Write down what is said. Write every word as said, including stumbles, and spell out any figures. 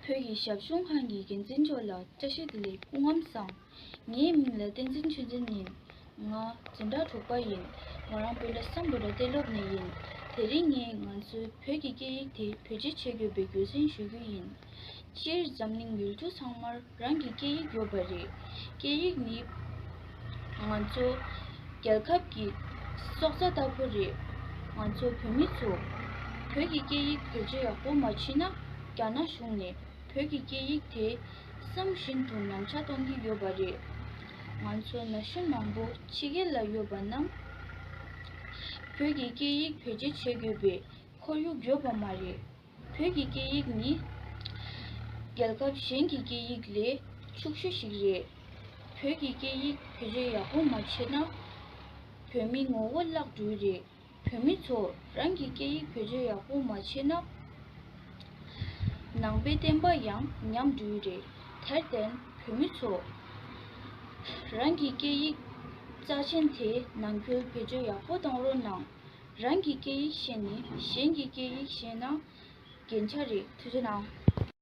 བོད་ཀྱི་ཞབས་ཞུ་ཁང་གི་འགན་འཛིན་མཆོག་ལ་བཀྲ་ཤིས་བདེ་ལེགས། སྐུ་ཁམས་བཟང་། ངའི་མིང་ལ་བསྟན་འཛིན་ཆོས་འཛིན་ཡིན། ང་འཛིན་གྲྭ་དྲུག་པ་ཡིན། ང་རང་སྤུན་ཟླ་སམ་བྷོ་ཊ་གཏན་སློབ་ནས་ཡིན། དེ་རིང་ངས་ང་ཚོའི་བོད་ཀྱི་སྐད་ཡིག་དེ་བེད་སྤྱོད་བྱེད་དགོས་པའི་རྒྱུ་མཚན་ཞུ་རྒྱུ་ཡིན། སྤྱིར་འཛམ་གླིང་ཡུལ་གྲུ་ཚང་མར་རང་གི་སྐད་ཡིག་ཡོད་པ་རེད། སྐད་ཡིག་ནི་ང་ཚོ་རྒྱལ་ཁབ་ཀྱི་སྲོག་རྩ་ལྟ་བུ་རེད། ང་ཚོ་བོད་མི་ཚོ་བོད་ཀྱི་སྐད་ཡིག་བེད་སྤྱོད་ཡག་པོ་མ་བྱས་ན། རྒྱ་ནག་གཞུང་ནས་བོད་ཀྱི་སྐད་ཡིག་དེ་བསམ་བཞིན་དུ་ཉམས་ཆག་གཏོང་གི་ཡོད་པ་རེད། ང་ཚོ་ན་གཞོན་མང་པོ་ཕྱི་རྒྱལ་ལ་ཡོད་པ་རྣམས་བོད་ཀྱི་སྐད་ཡིག་བེད་སྤྱོད་བྱེད་དགོས་པའི་ཁོར་ཡུག་ཡོད་པ་མ་རེད། བོད་ཀྱི་སྐད་ཡིག་ནི་རྒྱལ་ཁབ་གཞན་གྱི་སྐད་ཡིག་ལས་ཕྱུག་ཤོས་ཤིག་རེད། བོད་ཀྱི་སྐད་ཡིག་བེད་སྤྱོད་ཡག་པོ་མ་བྱས་ན། བོད་མིའི་ངོ་བོ་བརླག་འགྲོ་གི་རེད། བོད་མི་ཚོ་རང་གི་སྐད་ཡིག་བེད་སྤྱོད་ཡག་པོ་མ་བྱས་ན། ནང་པའི་བསྟན་པ་ཡང་ཉམས་འགྲོ་གི་རེད། དེར་བརྟེན་བོད་མི་ཚོ་རང་གི་སྐད་ཡིག་རྩ་ཆེན་དེ་ནང་ཁུལ་བེད་སྤྱོད་ཡག་པོ་གཏོང་རོགས་གནང་། རང་གི་སྐད་ཡིག་ཤེས་ནས་གཞན་གྱི་སྐད་ཡིག་ཤེས་ན་རྒྱན་ཆ་རེད། ཐུགས་རྗེ་གནང་།